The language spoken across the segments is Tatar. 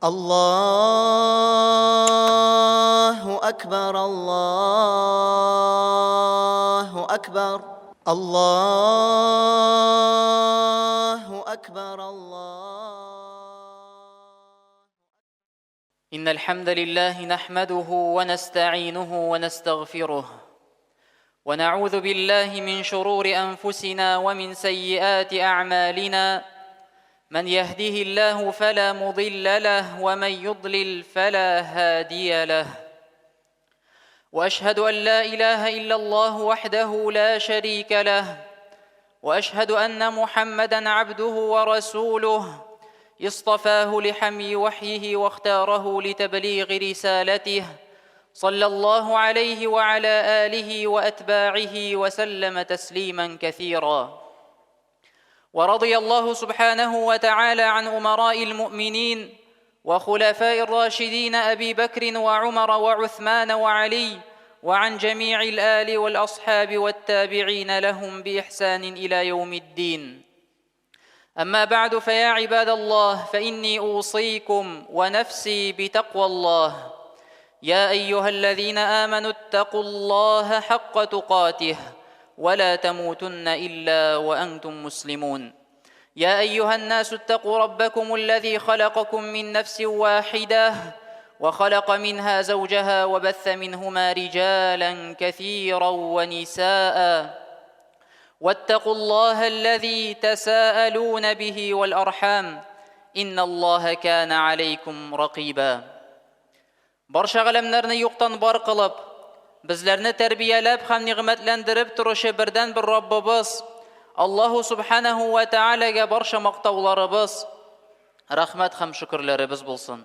Аллаһу акбар, Аллаһу акбар, Аллаһу акбар, Аллаһу. إن الحمد لله نحمده ونستعينه ونستغفره ونعوذ بالله من شرور أنفسنا ومن سيئات أعمالنا من يهده الله فلا مضل له ومن يضلل فلا هادي له واشهد ان لا اله الا الله وحده لا شريك له واشهد ان محمدا عبده ورسوله اصطفاه لحمي وحيه واختاره لتبليغ رسالته صلى الله عليه وعلى اله واتباعه وسلم تسليما كثيرا ورضي الله سبحانه وتعالى عن امراء المؤمنين وخلفاء الراشدين ابي بكر وعمر وعثمان وعلي وعن جميع الال والاصحاب والتابعين لهم باحسان الى يوم الدين اما بعد فيا عباد الله فاني اوصيكم ونفسي بتقوى الله يا ايها الذين امنوا اتقوا الله حق تقاته ولا تموتن الا وانتم مسلمون يا ايها الناس اتقوا ربكم الذي خلقكم من نفس واحده وخلق منها زوجها وبث منهما رجالا كثيرا ونساء واتقوا الله الذي تساءلون به والارحام ان الله كان عليكم رقيبا Барча галәмнәрне юктан бар кылып, безләрне тәрбияләп һәм нигъмәтләндереп торучы бердәнбер Раббыбыз Аллаһу Субханаһу ва Тәгаләгә барча мактауларыбыз, рәхмәт һәм шөкерләребез булсын.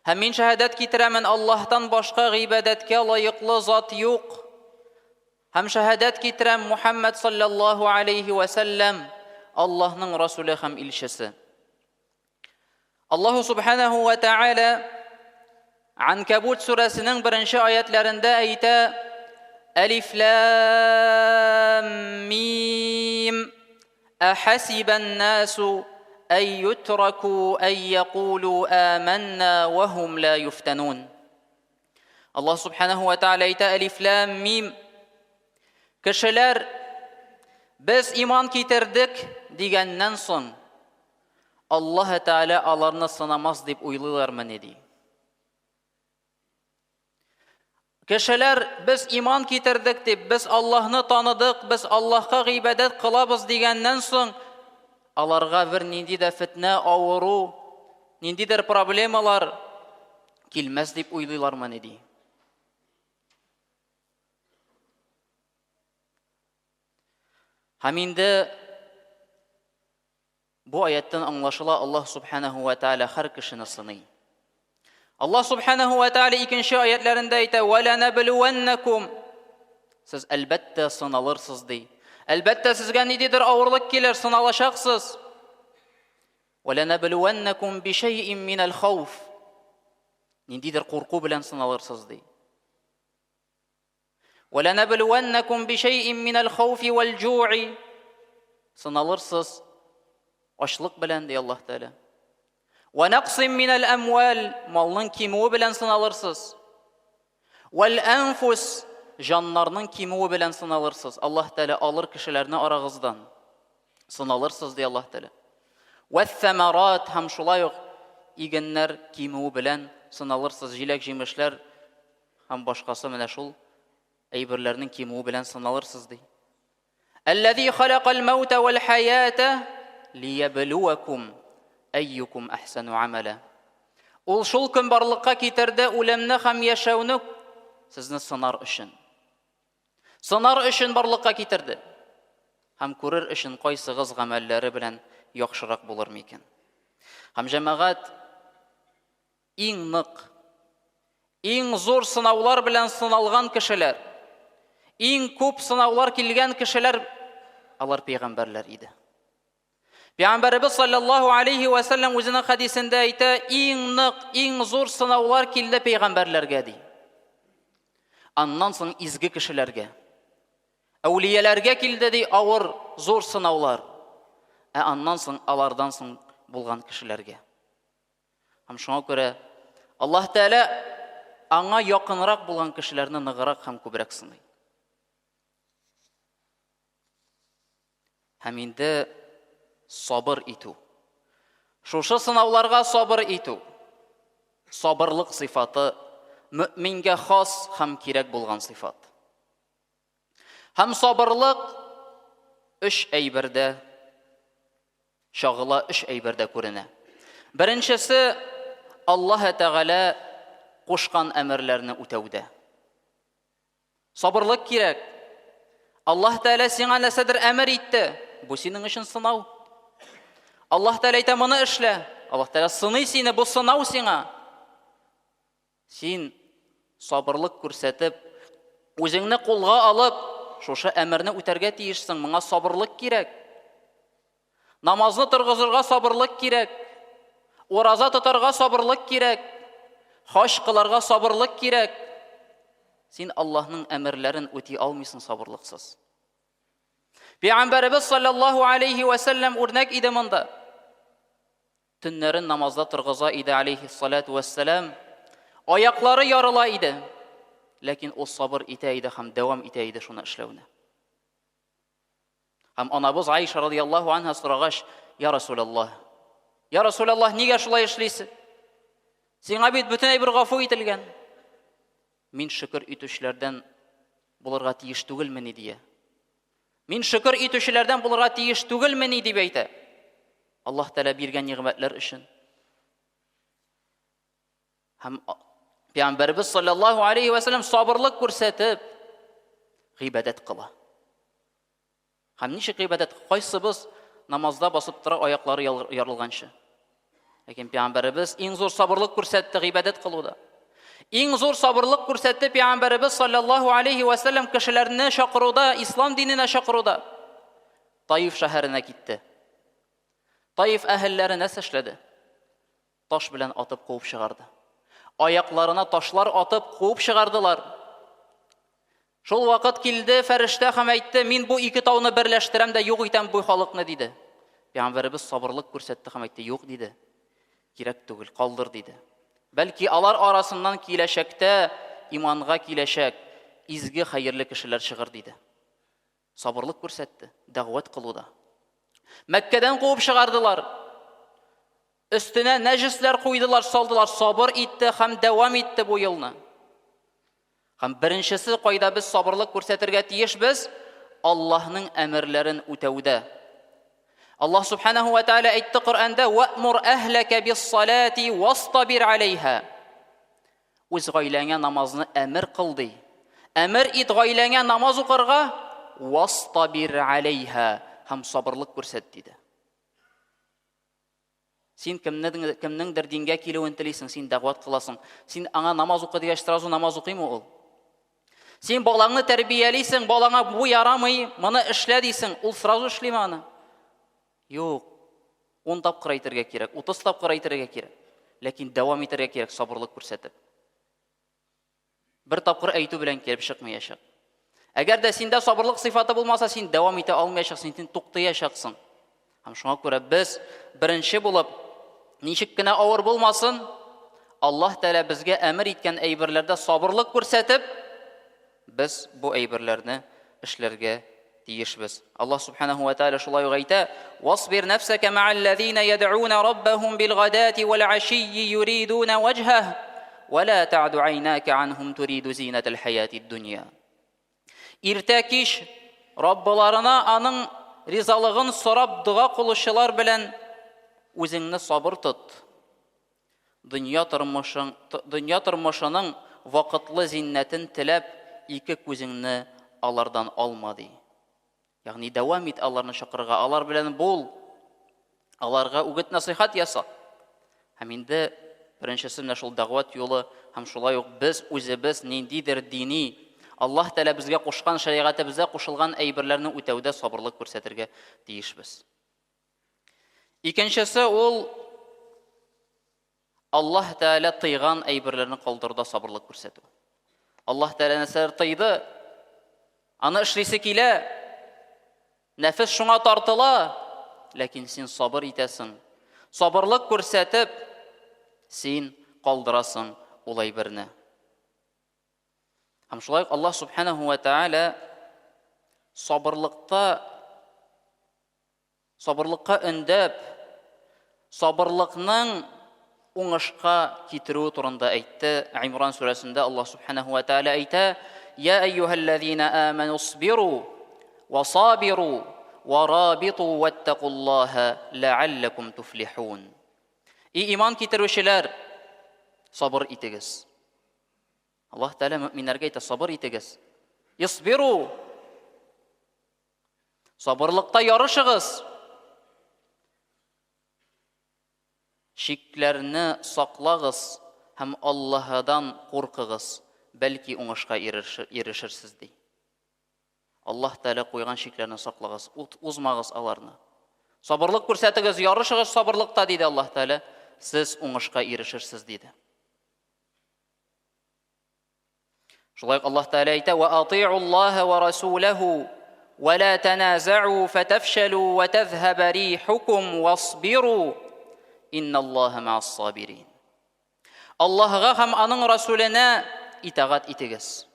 Һәм мин шәһадәт китерәмен, Аллаһтан башка гыйбадәткә лаеклы зат юк. Һәм шәһадәт китерәм, Мухаммад саллаллаһу алейхи ва сәлләм Аллаһның расуле һәм илчесе. Аллаһу субханаһу ва тааля Анкабут сүрәсенең беренче аятларында әйтә: Алиф лам мим Ахасибан насу ай ютраку ай якулу аманна ва хум ла юфтанун. Аллаһ субханаһу ва тааля әйтә: Алиф лам мим Кешеләр без иман китердек дигәннән соң Аллаһ Тәгалә аларны сынамас дип уйлыйлармыни ди. Кешеләр без иман китердек дип, без Аллаһны таныдык, без Аллаһка гыйбадәт кылабыз дигәннән соң, аларга бер нинди дә фетнә, авыру, ниндидер проблемалар килмәс дип уйлыйлармыни ди. Һәм инде Бу аяттан аңлашыла, Аллаһ субханаһу ва тааля һәр кешене сыный. Аллаһ субханаһу ва тааля икенче аятларында әйтә: "Ва ланабluwannakum" Сез әлбәттә сыналырсыз ди. Әлбәттә сезгә ниндидер авырлык килер, сыналачаксыз. Ва ланабluwannakum бишәйин минәл хауф. Ниндидер курку белән сыналырсыз ди. Вәләнәбелүәннәкүм бишәйин минәл хауфи вәл җуи. Сыналырсыз ачлык белән, ди Аллаһ Тәгалә. Вә нәкъсин минәл әмвәл, малның кимүе белән сыналырсыз. Вәл әнфус, җаннарның кимүе белән сыналырсыз. Аллаһ Тәгалә алыр кешеләрне арагыздан. Сыналырсыз, ди Аллаһ Тәгалә. Вәс-сәмәрат һәм шулай ук игеннәр кимүе белән сыналырсыз, җиләк-җимешләр һәм башкасы менә шул әйберләрнең кимүе белән сыналырсыз ди. Әлләзи халакал маута вал хаята лиябluвакум әйюкум әхсану амала. Ул шул көн барлыкка китерде үлемне һәм яшәүне сезне сынар өчен. Сынар өчен барлыкка китерде. Һәм күрер өчен кайсыгыз гамәлләре белән яхшырак булыр микән. Һәм җәмәгать Иң нык, иң зур сынаулар белән сыналган кешеләр, иң күп сынаулар килгән кешеләр алар пәйгамбәрләр иде. Пәйгамбәребез саллаллаһу алейхи ва саллям үзенең хәдисендә әйтә, иң нык, иң зур сынаулар килде пәйгамбәрләргә ди. Аннан соң изге кешеләргә. Әүлияләргә килде ди авыр, зур сынаулар. Ә аннан соң алардан соң булган кешеләргә. Һәм шуңа күрә Аллаһ Тәгалә аңа якынрак булган кешеләрне ныграк һәм күбрәк сыный. Һәм инде сабыр итү. Шушы сынауларга сабыр итү. Сабырлык сыйфаты мөмингә хас һәм кирәк булган сыйфат. Һәм сабырлык өч әйбердә чагыла, өч әйбердә күренә. Беренчесе Аллаһ Тәгалә кушкан әмерләрне үтәүдә. Сабырлык кирәк. Аллаһ Тәгалә сиңа нәрсәдер әмер итте. Бу синең өчен сынау. Аллаһ Тәгалә әйтә, моны эшлә. Аллаһ Тәгалә сыный сине, бу сынау сиңа. Син сабырлык күрсәтеп, үзеңне кулга алып, шушы әмерне үтәргә тиешсең. Моңа сабырлык кирәк. Намазны торгызырга сабырлык кирәк. Ураза тотарга сабырлык кирәк. Хаҗ кыларга сабырлык кирәк. Син Аллаһның әмерләрен үти алмыйсың сабырлыксыз. Пәйгамбәребез саллаллаһу алейхи ва сәлләм үрнәк иде монда. Төннәрен намазда торгыза иде алейхиссалату вассалам. Аяклары ярыла иде. Ләкин ул сабыр итә иде һәм дәвам итә иде шуны эшләүне. Һәм анабыз Аиша радияллаһу анһа сорагач, "Я Расулаллаһ, я Расулаллаһ, нигә шулай эшлисең? Сиңа бит бөтен әйбер гафу ителгән. Мин шөкер итүчеләрдән булырга тиеш түгелмени?" дия. Мин шөкер итүчеләрдән булырга тиеш түгелмени дип әйтә. Аллаһ Тәгалә биргән нигъмәтләр өчен. Һәм Пәйгамбәребез саллаллаһу алейхи ва саллям сабырлык күрсәтеп гыйбадәт кыла. Һәм ничек гыйбадәт? Кайсыбыз намазда басып тора аяклары ярылганчы? Ләкин Пәйгамбәребез иң зур сабырлык күрсәтте гыйбадәт кылуда. Иң зур сабырлык күрсәтте Пәйгамбәребез саллаллаһу алейхи ва саллям кешеләрне чакыруда, ислам диненә чакыруда. Таиф шәһәренә китте. Таиф әһелләре нәрсә эшләде? Таш белән атып куып чыгарды. Аякларына ташлар атып куып чыгардылар. Шул вакыт килде фәрештә һәм әйтте, мин бу ике тауны берләштерәм дә юк итәм бу халыкны, диде. Пәйгамбәребез сабырлык күрсәтте һәм әйтте, юк, диде. Кирәк түгел, калдыр, диде. Бәлки алар арасыннан киләчәктә иманга киләчәк изге хәерле кешеләр чыгыр, диде. Сабырлык күрсәтте, дәгъват кылуда. Мәккәдән куып чыгардылар. Өстенә нәҗесләр куйдылар, салдылар, сабыр итте һәм дәвам итте бу елны. Һәм беренчесе, кайда без сабырлык күрсәтергә тиешбез, Аллаһның әмерләрен үтәүдә. Аллаһ субханаһу ва тааля әйтте Коръәндә: "Ва'мур әһләкә бис-салати вастабир алейха". Үз гаиләңә намазны әмер кыл ди. Әмер ит гаиләңә намаз укырга, вастабир алейха һәм сабырлык күрсәт диде. Син кемнең, кемнеңдер дингә килүен телисең, син дәгъват кыласың. Син аңа намаз укы дигәч, сразу намаз укыймы ул? Син балаңны тәрбиялисең, балаңа бу ярамый, моны эшлә дисең, ул сразу эшлиме аны? Юк. 10 тапкыр әйтергә кирәк, 30 тапкыр әйтергә кирәк. Ләкин дәвам итәргә кирәк, сабырлык күрсәтеп. Бер тапкыр әйтү белән килеп чыкмаячак. Әгәр дә синдә сабырлык сыйфаты булмаса, син дәвам итә алмаячаксың, син туктаячаксың. Һәм шуңа күрә без беренче булып, ничек кенә авыр булмасын, Аллаһ Тәгалә безгә әмер иткән әйберләрдә сабырлык күрсәтеп, без бу әйберләрне эшләргә тиешбез. Аллаһ Субханаһу ва Тааля шулай ук әйтә: "Васбир нафсака ма'аллазина яд'уна раббахум билгадати вал ашийи юридуна ваҗһаһ, ва ла та'ду айнака анхум туриду зинатал хаятид дунья". Иртә кич Раббыларына аның ризалыгын сорап дога кылучылар белән үзеңне сабыр тот. Дөнья тормышың, дөнья тормышының вакытлы зиннәтен теләп, ике күзеңне алардан алма, ди. Ягъни дәвам ит аларны чакырырга, алар белән бул, аларга үгет-насыйхат яса. Һәм инде беренчесе менә шул дәгъват юлы һәм шулай ук без үзебез ниндидер дини Аллаһ Тәгалә безгә кушкан шәригатебездә кушылган әйберләрне үтәүдә сабырлык күрсәтергә тиешбез. Икенчесе ул Аллаһ Тәгалә тыйган әйберләрне калдыруда сабырлык күрсәтү. Аллаһ Тәгалә нәрсәләр тыйды, аны эшлисе килә, нәфес шуңа тартыла, ләкин син сабыр итәсең. Сабырлык күрсәтеп, Син калдырасың ул әйберне. Һәм шулай ук Аллаһ субханаһу ва тааля сабырлыкта сабырлыкка өндәп, сабырлыкның уңышка китерүе турында әйтте. Имран сүрәсендә Аллаһ субханаһу ва тааля әйтә: "Я әйюһәлләзина аману сбиру ва сабиру ва рабиту ваттакуллаһа ләалләкум туфлихун." И иман китерүчеләр, сабыр итегез. Аллаһ Тәгалә мөэминнәргә әйтә, сабыр итегез. Исбиру. Сабырлыкта ярышыгыз. Шикләрне саклагыз һәм Аллаһыдан куркыгыз, бәлки уңышка ирешерсез, ди. Аллаһ Тәгалә куйган чикләрне саклагыз, ут узмагыз аларны. Сабырлык күрсәтегез, ярышыгыз сабырлыкта, диде Аллаһ Тәгалә, сез уңышка ирешерсез, диде. Шулай ук Аллаһ Тәгалә әйтә: "Ва ати'уллаһа ва расулаху ва ла таназa'у фатафшалу ва тазхаба рихукум васбиру инналлаһа ма'ас сабирин." Аллаһга һәм аның расуленә итагать итегез.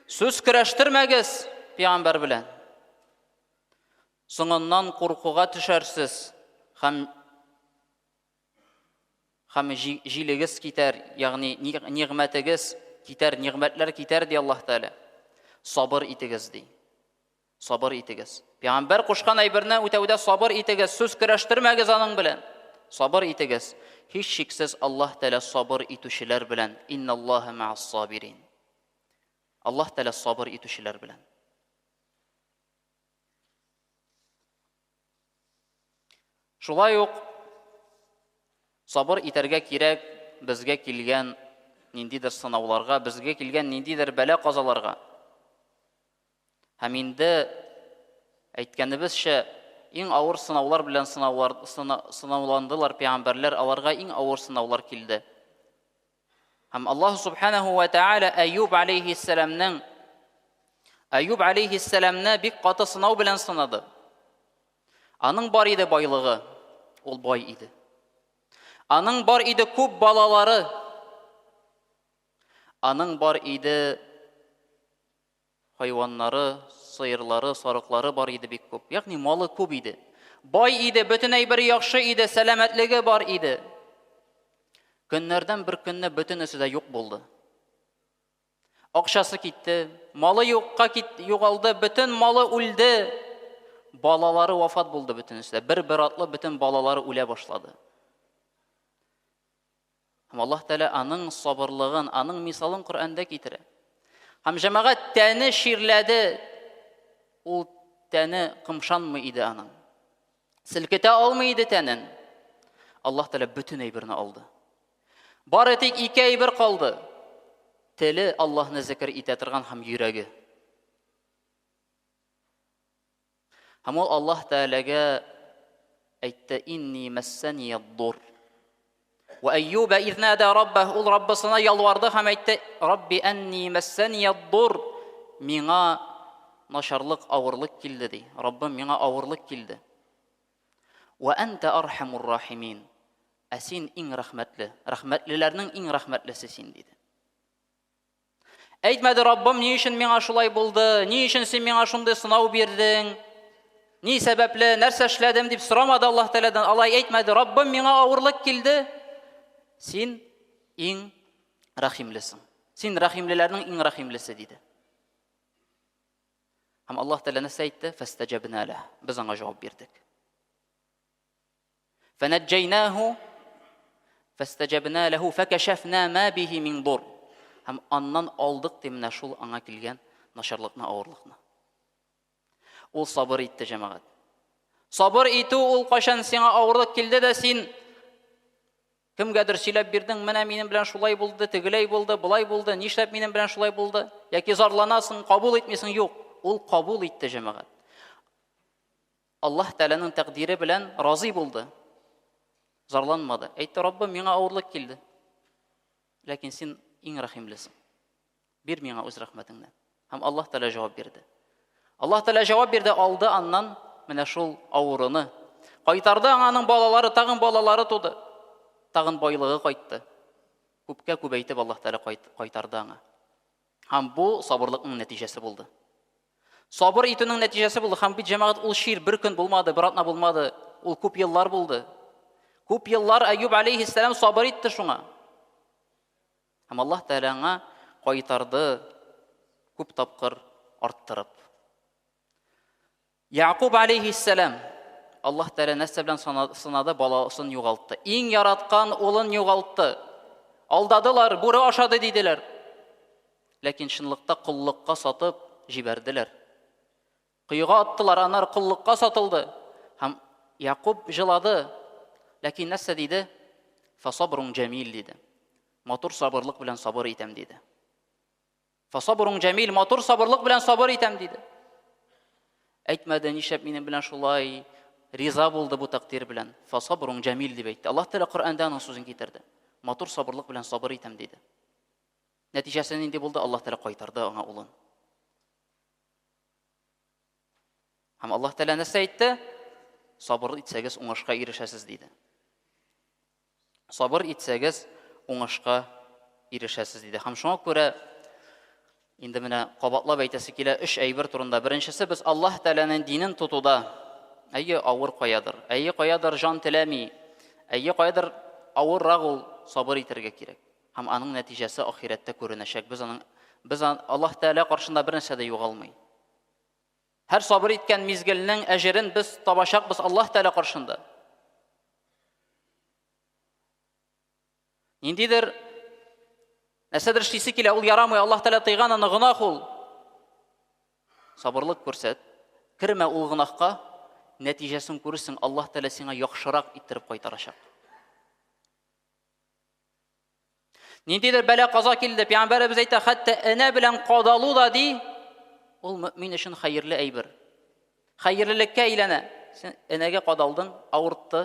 Сүз көрәштермәгез пәйгамбәр белән. Соңыннан куркуга төшәрсез һәм Һәм җилегез китәр, ягъни нигъмәтегез китәр, нигъмәтләр китәр, ди Аллаһ Тәгалә. Сабыр итегез, ди. Сабыр итегез. Пәйгамбәр кушкан әйберне үтәүдә сабыр итегез, сүз көрәштермәгез аның белән. Сабыр итегез. Һичшиксез Аллаһ Тәгалә сабыр итүчеләр белән. Инналлаһа мә'ас сабирин. Аллаһ Тәгалә сабыр итүчеләр белән. Шулай ук сабыр итәргә кирәк безгә килгән ниндидер сынауларга, безгә килгән ниндидер бәла-казаларга. Һәм инде әйткәнебезчә, иң авыр сынаулар белән сынаулар, сынауландылар пәйгамбәрләр, аларга иң авыр сынаулар килде. Һәм Аллаһ субханаһу ва тааля Әюб алейхиссәламнең Әюб алейхиссәламны бик каты сынау белән сынады. Аның бар иде байлыгы, ул бай иде. Аның бар иде күп балалары. Аның бар иде Хайваннары, сыерлары, сарыклары бар иде бик күп. Ягъни малы күп иде. Бай иде, бөтен әйбере яхшы иде, сәламәтлеге бар иде. Көннәрдән бер көнне бөтенесе дә юк булды. Акчасы китте, малы юкка кит, югалды, бөтен малы үлде. Балалары вафат булды бөтенесе дә. Бер-бер атлы бөтен балалары үлә башлады. Һәм Аллаһ Тәгалә аның сабырлыгын, аның мисалын Коръәндә китерә. Һәм җәмәгать тәне чирләде. Ул тәне кымшанмый иде аның. Селкетә алмый иде тәнен. Аллаһ Тәгалә бөтен әйберне алды. Бары тик ике әйбер калды. Теле Аллаһны зикр итә торган һәм йөрәге. Һәм ул Аллаһ Тәгаләгә әйтте, Инни мәссәнияддур. Вә Әйюбә изнада раббах, ул Раббысына ялварды һәм әйтте, Рабби әнни мәссәнияддур. Миңа начарлык, авырлык килде, ди. Раббым, миңа авырлык килде. Вә әнтә архамур рахимин. Ә син иң рәхмәтле, рәхмәтлеләрнең иң рәхмәтлесе син, диде. Әйтмәде, Раббым, ни өчен миңа шулай булды? Ни өчен син миңа шундый сынау бирдең? Ни сәбәпле, нәрсә эшләдем дип сорамады Аллаһ Тәгаләдән. Алай әйтмәде, Раббым, миңа авырлык килде. Син иң рәхимлесең. Син рәхимлеләрнең иң рәхимлесе, диде. Һәм Аллаһ Тәгалә нәрсә әйтте? Фәстәҗәбнә ләһ. Без аңа җавап бирдек. Фәнәҗҗәйнәһу фәстәҗәбнә ләһу фәкәшәфнә мә бихи мин дур. Һәм аннан алдык ди менә шул аңа килгән начарлыкны, авырлыкны. Ул сабыр итте, җәмәгать. Сабыр итү ул кайчан сиңа авырлык килде дә син кемгәдер сөйләп бирдең, менә минем белән шулай булды, тегеләй булды, болай булды, нишләп минем белән шулай булды? Яки зарланасың, кабул итмисең, юк. Ул кабул итте, җәмәгать. Аллаһ Тәгаләнең тәкъдире белән разый булды. Зарланмады. Әйтте, Раббым, миңа авырлык килде. Ләкин син иң рәхимлесең. Бир миңа үз рәхмәтеңнән. Һәм Аллаһ Тәгалә җавап бирде. Аллаһ Тәгалә җавап бирде, алды аннан менә шул авыруны. Кайтарды аңа аның балалары, тагын балалары туды. Тагын байлыгы кайтты. Күпкә күбәйтеп Аллаһ Тәгалә кайтарды аңа. Һәм бу сабырлыкның нәтиҗәсе булды. Сабыр итүнең нәтиҗәсе булды. Һәм бит җәмәгать ул чир бер көн булмады, бер атна булмады. Ул күп еллар булды. Күп еллар Әюб алейһиссәлам сабыр итте шуңа. Һәм Аллаһ Тәгалә аңа кайтарды күп тапкыр арттырып. Якуб алейһиссәлам Аллаһ Тәгалә нәрсә белән сынады? Баласын югалтты. Иң яраткан улын югалтты. Алдадылар, бүре ашады диделәр. Ләкин чынлыкта коллыкка сатып җибәрделәр. Коега аттылар, анар коллыкка сатылды. Һәм Якуб җылады. Ләкин нәрсә диде? Фасабрун җәмил диде. Матур сабырлык белән сабыр итәм диде. Фасабрун җәмил, матур сабырлык белән сабыр итәм, диде. Әйтмәде, нишләп минем белән шулай риза булды бу тәкъдир белән. Фасабрун җәмил дип әйтте. Аллаһ Тәгалә Коръәндә аның сүзен китерде. Матур сабырлык белән сабыр итәм, диде. Нәтиҗәсе нинди булды? Аллаһ Тәгалә кайтарды аңа улын. Һәм Аллаһ Тәгалә нәрсә әйтте? Сабыр итсәгез, уңышка ирешәсез, диде. Сабыр итсәгез, уңышка ирешәсез, диде. Һәм шуңа күрә инде менә кабатлап әйтәсе килә өч әйбер турында. Беренчесе, без Аллаһ Тәгаләнең динен тотуда, әйе, авыр каядыр, әйе, каядыр җан теләми, әйе, каядыр авыррак ул, сабыр итәргә кирәк. Һәм аның нәтиҗәсе ахирәттә күренәчәк. Без аның без Аллаһ Тәгалә каршында бер нәрсә дә югалмый. Һәр сабыр иткән мизгелнең әҗерен без табачакбыз Аллаһ Тәгалә каршында. Ниндидер нәрсәдер эшлисе килә, ул ярамый, Аллаһ Тәгалә тыйган аны, гөнаһ ул. Сабырлык күрсәт, кермә ул гөнаһка, нәтиҗәсен күрерсең, Аллаһ Тәгалә сиңа яхшырак иттереп кайтарачак. Ниндидер бәла каза килде, пәйгамбәребез әйтә, хәтта энә белән кадалу да ди, ул мөмин өчен хәерле әйбер. Хәерлелеккә әйләнә. Син энәгә кадалдың, авыртты,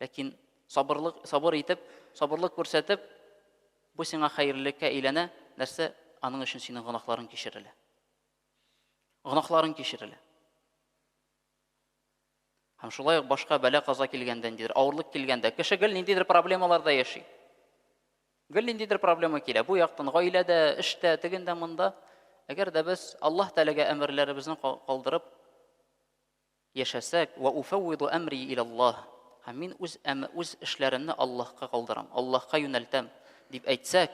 ләкин сабырлык, сабыр итеп, сабырлык күрсәтеп, бу сиңа хәерлелеккә әйләнә, нәрсә? Аның өчен синең гөнаһларың кичерелә. Гөнаһларың кичерелә. Һәм шулай ук башка бәла-каза килгәндә, ниндидер авырлык килгәндә, кеше гел ниндидер проблемаларда яши. Гел ниндидер проблема килә. Бу яктан гаиләдә, эштә, тегендә, монда. Әгәр дә без Аллаһ Тәгаләгә әмерләребезне калдырып яшәсәк, ва уфәввиду әмри илаллаһ, һәм мин үз үз эшләремне Аллаһка калдырам, Аллаһка юнәлтәм дип әйтсәк,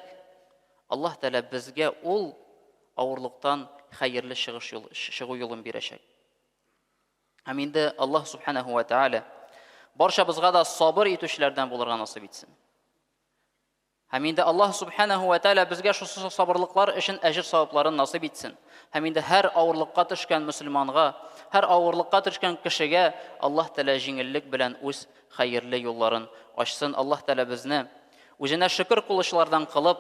Аллаһ Тәгалә безгә ул авырлыктан хәерле чыгыш юл, чыгу юлын бирәчәк. Һәм инде Аллаһ Субханаху ва Тааля барчабызга да сабыр итүчеләрдән булырга насыйп итсен. Һәм инде Аллаһ Субханаху ва Тааля безгә шушы сабырлыклар өчен әҗер савапларын насыйп итсен. Һәм инде һәр авырлыкка төшкән мөселманга, һәр авырлыкка төшкән кешегә Аллаһ Тәгалә җиңеллек белән үз хәерле юлларын ачсын. Аллаһ Тәгалә безне үзенә шөкер кылучылардан кылып,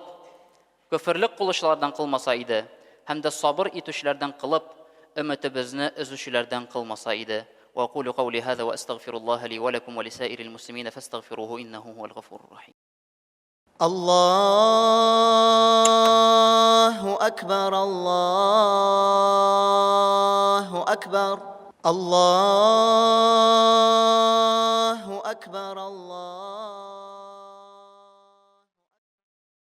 Көферлек кылучылардан кылмаса иде, һәм дә сабыр итүчеләрдән кылып, өметебезне өзүчеләрдән кылмаса иде. Ва акулю каули һаза ва әстәгъфируллаһа ли ва ләкум ва лисаирил муслимина фәстәгъфируху иннәһу һуәл гафурур рахим. Аллаһу әкбәр, Аллаһу әкбәр, Аллаһу әкбәр, Аллаһу.